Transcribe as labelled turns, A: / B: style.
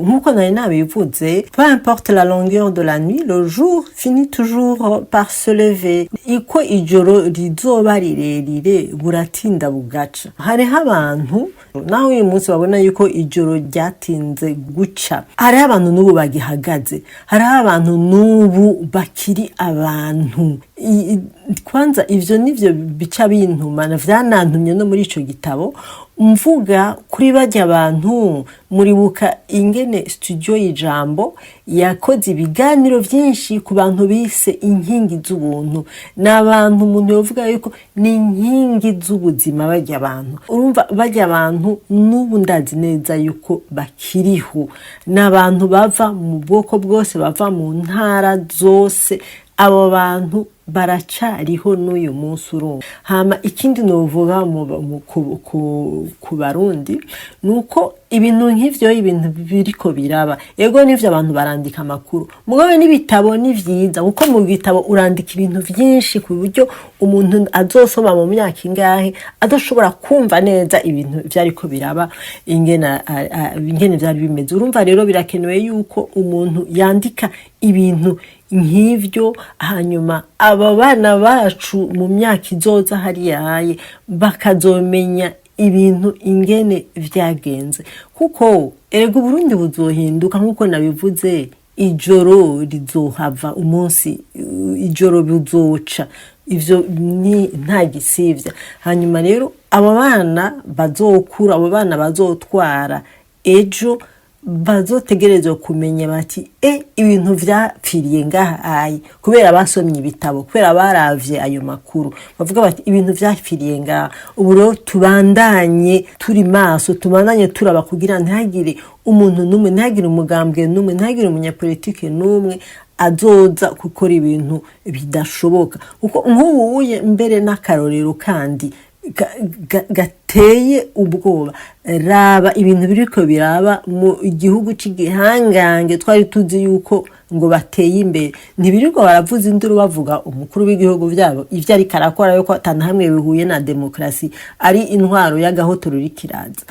A: Nk'uko nari nabivuze, peu importe la longueur de la nuit, le jour finit toujours par se lever. Iko ijoro rizoba rirerire, buratinda bugaca. Hariho abantu, naho uyu munsi babona yuko ijoro ryatinze guca, hariho abantu n'ubu bagihagaze, hariho abantu n'ubu bakiri abantu. Kwanza ivyo nivyo bica bintuma, vyanantumye no muri ico gitabo mvuga kuri barya bantu. Muribuka ingene Studio y'Ijambo yakoze ibiganiro vyinshi ku bantu bise inkingi z'ubuntu. Ni abantu umuntu yovuga yuko ni inkingi z'ubuzima. Barya abantu, urumva, barya abantu n'ubu ndazi neza yuko bakiriho. Ni abantu bava mu bwoko bwose, bava mu ntara zose. Abo bantu baracariho n'uyu munsi, urumva. Hama ikindi novuga ku Barundi ni uko ibintu nk'ivyo, ibintu biriko biraba, ego nivyo, abantu barandika amakuru, mugabe n'ibitabo ni vyiza, kuko mu gitabo urandika ibintu vyinshi ku buryo umuntu azosoma mu myaka ingahe adashobora kumva neza ibintu vyariko biraba, ingene vyari bimeze. Urumva rero birakenewe yuko umuntu yandika ibintu nk'ivyo, hanyuma aba bana bacu mu myaka izoza hariyaye bakazomenya ibintu ingene vyagenze, kuko erega Uburundi buzohinduka. Nk'uko nabivuze, ijoro rizohava umunsi, ijoro buzoca, ivyo ni nta gisivya. Hanyuma rero abo bana bazokura, abo bana bazotwara ejo, bazotegerezwa kumenya bati: "E, ibintu vyapfiriye ngaha ayi." Kubera basomye ibitabo, kubera baravye ayo makuru, bavuga bati: "Ibintu vyapfiriye ngaha." Ubu rero tubandanye turi maso, tubandanye turaba kugira ntihagire umuntu n'umwe, ntihagire umugambwe n'umwe, ntihagire umunyapolitike n'umwe azoza gukora ibintu bidashoboka. Kuko nk'ubuye mbere n'akarorero kandi gateye ubwoba, raba ibintu biriko biraba mu gihugu c'igihangange twari tuzi yuko ngo bateye imbere. Ntibirirwa baravuza induru bavuga umukuru w'igihugu vyabo ivyo ariko arakora, yuko atanahamwe bihuye na demokarasi, ari intwaro y'agahotoro iriko iraza.